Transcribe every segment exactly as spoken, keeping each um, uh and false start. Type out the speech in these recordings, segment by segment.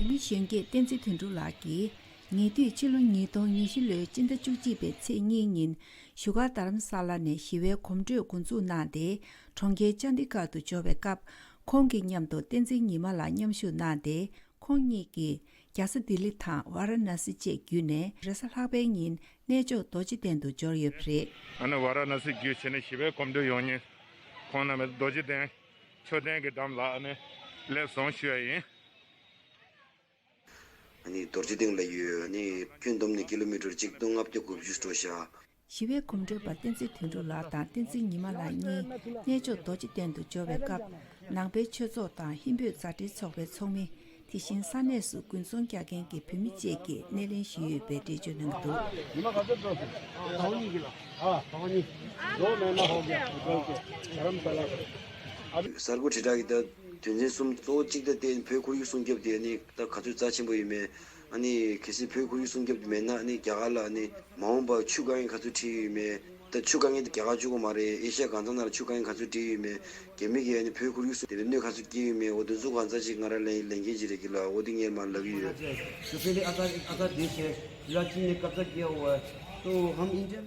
བོད་མི་གཞོན་སྐྱེས་བསྟན་འཛིན་དོན་གྲུབ་ལགས་ཀྱིས། ཉེ་དུས་ཕྱི་ལོ་ཉིས་སྟོང་ཉི་ཤུ་ལོའི་སྤྱི་ཟླ་བཅུ་གཅིག་པའི་ཚེས་གཉིས་ཉིན་བཞུགས་སྒར་རྡ་རམ་ས་ལ་ནས་ཞི་བའི་གོམ་བགྲོད་འགོ་འཛུགས་གནང་སྟེ། གྲོང་ཁྱེར་ཅན་ཌི་གྷར་དུ་འབྱོར་བའི་སྐབས། ཁོང་གི་མཉམ་དུ་བསྟན་འཛིན་ཉི་མ་ལགས་མཉམ་ཞུགས་གནང་སྟེ། ཁོང་གཉིས་ཀྱིས་རྒྱལ་ས་ལྡི་ལི་དང་ཝཱ་ར་ཎ་སི་བཅས་བརྒྱུད་ནས། རེས་གཟའ་ལྷག་པའི་ཉིན་གནས་མཆོག་རྡོ་རྗེ་གདན་དུ་འབྱོར་ཡོད་པ་རེད། ཨ་ནི་ཝཱ་ར་ཎ་སི་བརྒྱུད་བྱས་ནས་ཞི་བའི་གོམ་བགྲོད་ཡོང་མཁན་ཁོང་རྣམ་པས་རྡོ་རྗེ་གདན་མཆོད་རྟེན་གྱི་འགྲམ་ལ་ཨ་ནི་སླེབས་སོང་ཞུ་ཡ་ཡིན། ཨ་ནི་རྡོ་རྗེ་གདན་ལ་ཡོད། ཨ་ནི་ཁྱོན་བསྡོམས་ནས་ཀི་ལོ་མི་ཊར་གཅིག་སྟོང་ལྔ་བརྒྱ་དགུ་བཅུ་འགྲོ་ཤག་ཞི་བའི་གོམ་བགྲོད་པ་བསྟན་འཛིན་དོན་གྲུབ་ལགས་དང་བསྟན་འཛིན་ཉི་མ་ལགས་གཉིས་གནས་མཆོག་རྡོ་རྗེ་གདན་དུ་འབྱོར་བའི་སྐབས། ནང་པའི་ཆོས་ཚོགས་དང་ཧིན་བོད་མཛའ་འབྲེལ་ཚོགས་པའི་ཚོགས་མི། དེ་བཞིན་ས་གནས་སུ་དགུན་ཚོང་རྒྱག་མཁན་གྱི་བོད་མི་བཅས་ཀྱིས་སྣེ་ལེན་ཞུས་ཡོད་པའི་འགྲེལ་བརྗོད་གནང་གི་འདུག་ཉི་མ་ག་ཚོད་འགྲོ་སོང་། ཟླ་བ་གཉིས་ཀྱི་ལ། ཨ། ཟླ་བ་གཉིས། ལོ་མེད་ན་ཧོ་གེ་ཧོ་གེ་རམ་ས་ལ། གསར་འགོད་དྲིལ་བསྒྲགས་ཀྱི་ད་དོན་ཚན་གསུམ། གཙོ་བོ་གཅིག་ད་ལྟའི་བོད་ཁོར་ཡུག་སྲུང་སྐྱོབ་དེ་ནི་ད་ག་ཚོད་རྩ་ཆེན་པོ་ཡིན་མེད། ཨ་ནི་གལ་སྲིད་བོད་ཁོར་ཡུག་སྲུང་སྐྱོབ་དེ་མེད་ན། ཨ་ནི་རྒྱ་གར་ལ་ཨ་ནི་མ་འོངས་པར་ཆུ་དཀའ་ངལ་ག་ཚོད་འཕྲད་ཡོད་མེད། ད་ཆུ་དཀའ་ངལ་དེ་རྒྱ་གར་གཅིག་པོ་མ་རེད། ཨེ་ཤ་ཡ་གང་ས་ན་ལ་ཆུ་དཀའ་ངལ་ག་ཚོད་འཕྲད་ཡོད་མེད། རྒྱ་མི་གིས་ཨ་ནི་བོད་ཁོར་ཡུག་སྲུང་དེ་ལ་གནོད་ག་ཚོད་སྐྱེལ་ཡོད་མེད། འོ་དེ་ཚོ་གང་ཚ་ཅིག་ང་རང་ལས་ལས་འགན་ཅིག་རེད་གི་ལ། འོ་དེ་ངས་མར་ལབ་ཀྱི་ཡོད།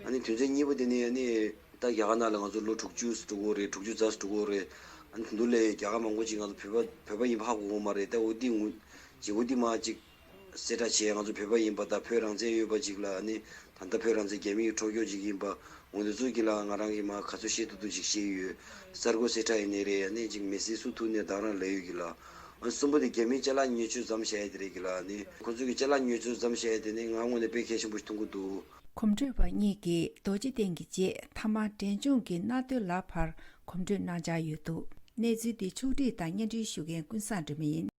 ཨ་ནི་དོན་ཚན་གཉིས་པ་དེ་ནི་ཨ་ནི། ད་རྒྱ་གར་ནང་ལ་ང་ཚོ་ལོ་དྲུག་ཅུ་འགྲོ་གི་རེད། དྲུག་ཅུ་རྩ་འགྲོ་གི་རེད། ཨ་ནི་དེ་འདུག་ལས་རྒྱ་གར་མང་པོ་ཅིག་ང་ཚོ་བོད་པ་བོད་པ་ཡིན་པ་ཧ་གོ་གི་མ་རེད། ད་འོ་དེ་ངུ་བྱེད་པོ་དེ་མ་ཅིག་གསལ་བསྒྲགས་བྱས། ང་ཚོ་བོད་པ་ཡིན་པ་དང་བོད་རང་བཙན་ཡོད་པ་ཅིག་ལ། ཨ་ནི་ད་ལྟ་བོད་རང་བཙན་རྒྱ་མིའི་འཕྲོག་རྒྱུག་ཅིག་ཡིན་པ། འོ་འདི་ཚོ་གི་ལ་ང་རང་གིས་མ་ག་ཚོད་བཤད་ཐུབ་ཐུབ་ཅིག་བཤད་ཡོད། གསར་འགོད་གསལ་བསྒྲགས་ཡིན་ནའི་རེད། ཨ་ནི་ཅིག་མི་སེར་སུ་ཐུག་ནས་ད་རང་ལབ་ཡོད་གི་ལ། ཨ་ནི་གསུམ་པ་དེ་རྒྱ་མིའི་ཅ་ལག་ཉོ་སྤྱོད་མཚམས་བཞག་ཡ་དེ་རེད་གི་ལ། ཨ་ནི་ཁོ་ཚོ་གི་ཅ་ལག་ཉོ་སྤྱོད་མཚམས་བཞག་ཡ་དེ་ནི་ང་ངོས་ནས་དཔེ་གལ་ཆེན་པོ་ཞིག་མཐོང་གི་འདུག་གོམ་བགྲོད་པ་གཉིས་ཀྱིས་རྡོ་རྗེ་གདན་གྱི་རྗེས་མཐའ་མ་འབྲས་ལྗོངས་ཀྱི་གནའ་སྟོད་ལ་ཕར་གོམ་བགྲོད་གནང་འཆར་ཡོད་འདུག་གནས་ཚུལ་འདི་ཕྱོགས་སྒྲིག་དང་སྙན་སྒྲོན་ཞུ་མཁན་ཀུན་བཟང་སྒྲོལ་མ་ཡིན།